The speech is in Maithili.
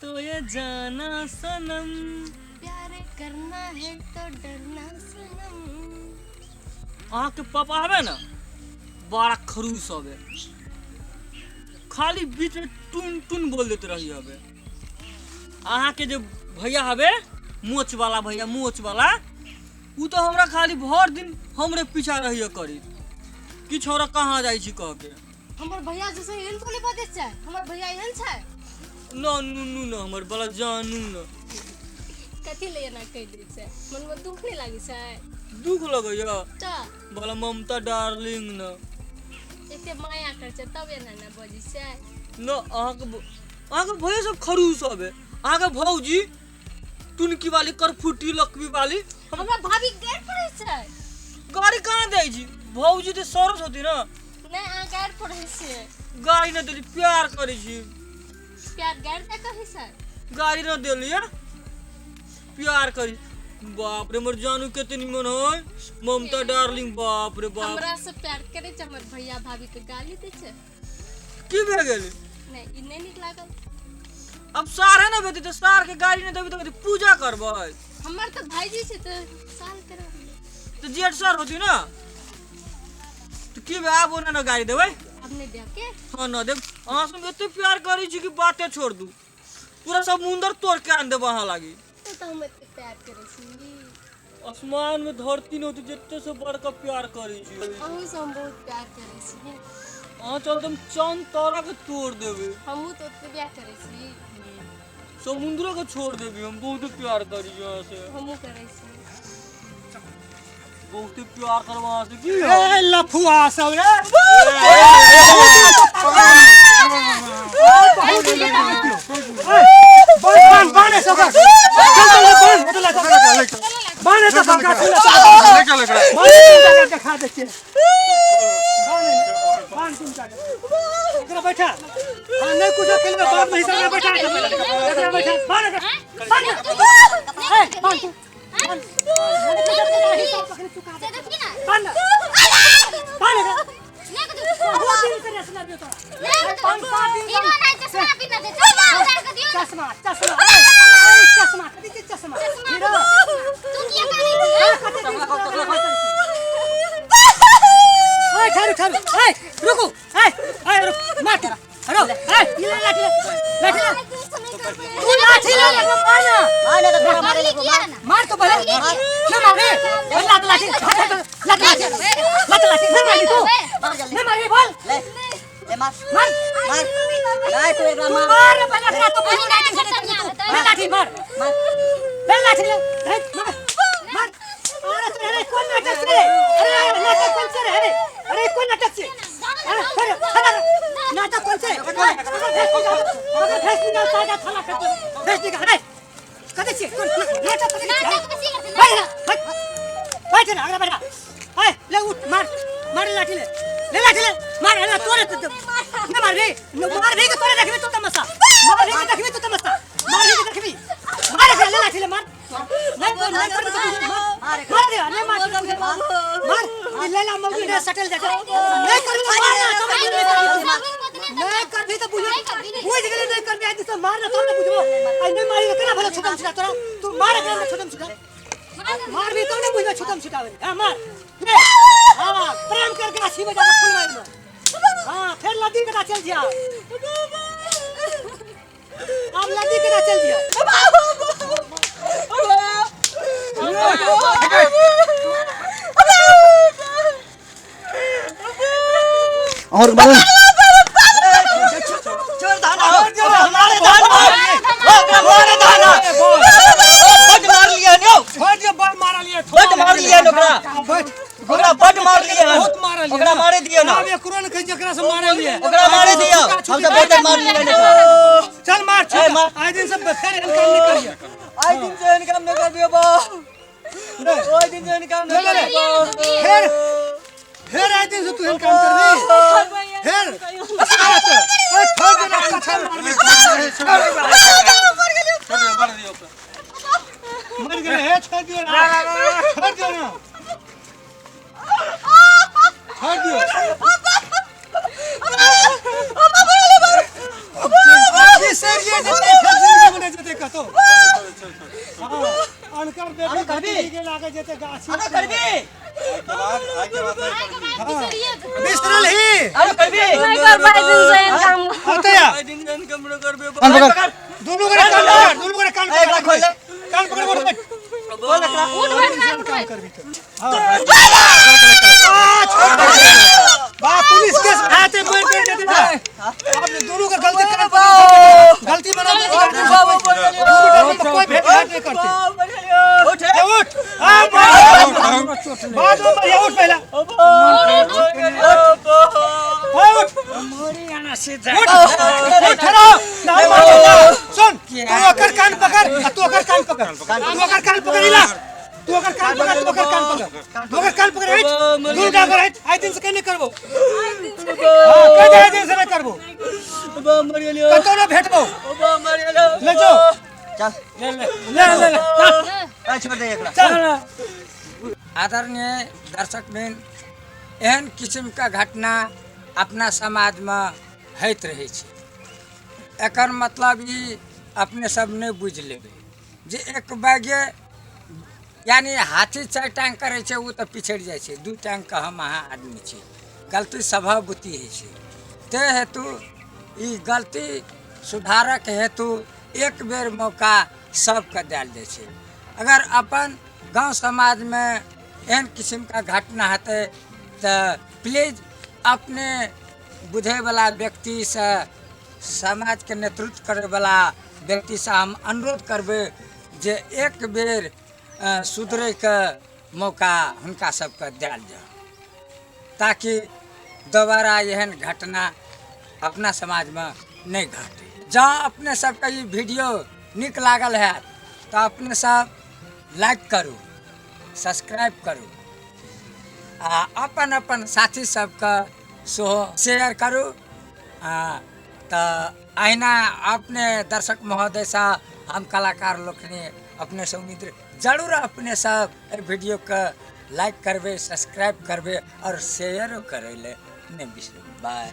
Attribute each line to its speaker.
Speaker 1: तो ये जाना सनम।
Speaker 2: प्यार करना है तो डरना सनम।
Speaker 1: अहाँके पापा हबे ने बड़ा खड़ूस हबे, खाली बीच में टुन टुन बोल देते रही हबे। अहाँके जे भैया हबे मोच वाला भैया, मोच वाला, उ तो हमरा खाली भर दिन हमरे पीछा रहिए करी कि छोरा कहाँ जाइ छी कह के।
Speaker 2: हमर भैया जैसे एहन थोड़ी बजै छै, हमर भैया एहन छै
Speaker 1: न नुनू न हमर बला जानू न।
Speaker 2: कथी ले एना कहि दै छै, मनमे दुख नहि लागै छै?
Speaker 1: दुख लगैया
Speaker 2: तऽ
Speaker 1: बला ममता डार्लिंग न।
Speaker 2: एते माया करै छै तब एना ने बजै छै।
Speaker 1: न अहाँके भैया सब खड़ूस हबे। अहाँके भौजी टुनकी वाली करफुटी लकवी वाली।
Speaker 2: हमरा भाभी गारि पड़ै छै।
Speaker 1: गाड़ी कहाँ दै छी? भौजी तऽ सरस होती न।
Speaker 2: नहि, अहाँ गारि पड़ै छियै।
Speaker 1: गाड़ी न देली, प्यार करै छी।
Speaker 2: प्यार गारि दऽ कहै छै?
Speaker 1: गाड़ी न देलियै, प्यार करी। बाप रे हमर जानू कते निमन है ममता डार्लिंग, बाप रे बाप।
Speaker 2: हमरा से प्यार करै छै, हमर भैया भाभी के गाली दै छै।
Speaker 1: की भए गेलै?
Speaker 2: नहि, ई नहि नीक लागल।
Speaker 1: अब सार है ना बेटी, तो सार के गाड़ी नहीं देबी तो कथी पूजा करबै?
Speaker 2: हमर तऽ भाईजी छै तऽ साल करबै।
Speaker 1: तो जेठ सर होती ना, तो की भए आब ओना ना गाड़ी देबै?
Speaker 2: आब नहि देब के?
Speaker 1: हाँ न देब। अहाँ सब एते प्यार करै छी कि बाते छोड़ दू, पूरा समुंदर तोड़ के आन देब अहाँ लागी।
Speaker 2: तो तऽ हम एते प्यार करै छी।
Speaker 1: आसमान में धरती न होती जते से बड़का प्यार करै छी।
Speaker 2: अहूँ से हम बहुत प्यार करै छी।
Speaker 1: अहाँ चल हम चांद तारा के तोड़ देबै।
Speaker 2: हमहूँ तऽ ओते प्यार करै छी।
Speaker 1: समुद्रो के छोड़ देबै, हम बहुत प्यार करै छी अहाँ से।
Speaker 2: हमहूँ करै छी।
Speaker 1: बहुत प्यार करब अहाँ से की।
Speaker 3: ए लफुआ सब रे, बांध बांध सब चल चल बांध बांध तो सबका बांध देखा दे छियै। बांध तुम का एकरा बैठा। हां नहीं कुछ खेलबे बाप में हिसाब बैठा, एकरा बैठा बांध बांध ए बांध तू बांध बांध बहुत दिन से रसना दियो तोरा। चश्मा चश्मा ए चश्मा कथी छै? चश्मा हीरो ए ठहरू ठहरू ए रुकू ए ए रुक मार तोरा हरो ए ई ले लाठी ले लाठी ले तू लाठी ले ले मार ना मार तो पहले ना मारे लात लाठी लात लाठी लात लाठी ना मारी तू ना मारी बोल मार तू मार ना पहले एकरा तो पहले लाठी से तू ले लाठी मार ले लाठी ले ए मार मार। अरे तू अरे कोन नाटक छै रे? अरे नाटक कोन छै रे? अरे अरे कोन नाटक छै? अरे अरे अरे नाटक कोन छै? अगर भेस निकाल सादा थाला कर भेस निकाल। अरे कथी छियै? कोन नाटक कथी छियै? बैठ ना बैठ बैठ ना अगला बैठा। ए ले उठ मार मार लाठी ले ले लाठी ले मार। अरे तोरे तो न मारबी न मारबी के तोरे देखबी तू तमाशा, मारबी के देखबी तू तमाशा, मारबी के देखबी मार एकरा ले लाठी ले मार। नहीं बोल नहीं कर मार मार दे नहीं मार मार ई ले ला मौगी ने सटल जा नहीं करबी तो मार ना तब नहीं करबी नहीं करबी तो बुझ बुझ गेली नहीं करबी आज से मार ना तब ने बुझबो। आई नहीं मारी के केना भेलो छुटम छुटा तोरा? तू मार एकरा ने छुटम छुटा मारबी तब ने बुझबे छुटम छुटावे। हां मार ले। हां प्रेम करके गाछी में जाके फूल मार में। हां फिर लदी के चल जिया, अब लदी के चल जिया।
Speaker 4: और बोल
Speaker 5: छोड़ धाना हमारे धाना ओकरा मारे धाना बड मार लिया ने
Speaker 3: छोड़ दियो बड़ मारल ये
Speaker 5: बड मार लिया ने ओकरा
Speaker 3: बैठ
Speaker 5: ओकरा बड मार लिया
Speaker 3: बहुत मारल ये
Speaker 5: ओकरा मारे दियो ना
Speaker 3: आब एकरो ने कहि जकरा से मारल ये
Speaker 5: ओकरा मारे दियो हम सब बहुत मार लिया ने।
Speaker 3: चल मार
Speaker 5: ए,
Speaker 3: छोड़
Speaker 5: मार।
Speaker 3: आइ दिन से फेर एहन काम नहीं करिए।
Speaker 5: आई दिन से इनकम न कर दियो बा, ओई दिन से इनकम न
Speaker 3: ले, ले, ले।
Speaker 5: कर दियो।
Speaker 3: फेर फेर आइ दिन से तू एहन काम करबी फेर ए छोड़ दे ना कछा मारबी। मर गेलै हे छोड़ दियो ना छोड़ दियो ना छोड़ दियो। अभी सर ये जे फेर जिंदगी में कतो अनकर बेटी
Speaker 5: करबी?
Speaker 3: के लागे जेते गाछी
Speaker 5: अरे करबी
Speaker 3: बिसरल ही
Speaker 5: अरे करबी
Speaker 2: नहीं कर पाए दिन से एहन काम।
Speaker 3: अतया
Speaker 1: आइ दिन जन कम न करबे।
Speaker 4: कान पकड़।
Speaker 3: दुनू गोरे कान पकड़, दुनू गोरे कान
Speaker 5: ए, एकरा
Speaker 3: पकड़।
Speaker 5: खोल ले।
Speaker 3: कान पकड़, उठ बैठ।
Speaker 5: बोल एकरा।
Speaker 2: उठ बैठ ना, उठ
Speaker 3: काम
Speaker 2: बैठ।
Speaker 3: करबी तो आ छोड़ दे। बा पुलिस केस हाथे बैठ बैठ जेते ना। आपने दोनों का गलती कान पकड़, गलती बना दे। कोई भेंट घाट नहीं करते।
Speaker 5: उठ।
Speaker 3: ए, उठ। आ बाद में मरिया, उठ पहला। ए, उठ। उठ उठ, ठहरो ना, मार सुन, तू ओकर कान पकड़ आ तू ओकर कान पकड़, तू ओकर कान पकड़ इला, तू ओकर कान पकड़, तू ओकर कान पकड़, तू ओकर कान पकड़। हट, दूर डाकर हट। आइ दिन से कहीं नहीं करबो। हां, कह दे, आइ दिन से नहीं करबो, कतौ ना भेटबो। ले जाओ।
Speaker 5: चल।
Speaker 3: ले ले ले ले।
Speaker 5: ए, छोड़ दे एकरा।
Speaker 3: चल।
Speaker 6: आदरणीय दर्शकवृंद, एहन किस्मके घटना अपना समाजमे होइत रहै छै। एकर मतलब ई अपने सब नहि बुझि लेबै जे एक बैगे यानी हाथी 4 टांग करै छै ओ तऽ पिछड़ि जाइ छै, 2 टांगके हम अहाँ आदमी छी। गलती सभाभूति होइ छै, ताहि हेतु ई गलती सुधारक हेतु एक बेर मौका सबके देल जाइ छै। अगर अपन गाँव समाजमे एहन किस्मके घटना हेतै तऽ प्लीज अपने बुझैवला व्यक्तिसँ, समाजके नेतृत्व करैवला व्यक्तिसँ हम अनुरोध करबै जे एक बेर सुधरैके मौका हुनका सबके देल जाय, ताकि दोबारा एहन घटना अपना समाजमे नहि घटे। जँ अपने सबके ई वीडियो नीक लागल हैत तऽ अपने सब लाइक करू, सब्सक्राइब करू आ अपन अपन साथी सबके सेहो शेयर करू। तऽ अहिना अपने दर्शक महोदयसँ हम कलाकार लोकनि अपनेसँ उम्मीद जरूर अपने सब एहि वीडियोके लाइक करबै, सब्सक्राइब करबै और शेयरो करै लए नहि बिसरबै। बाय।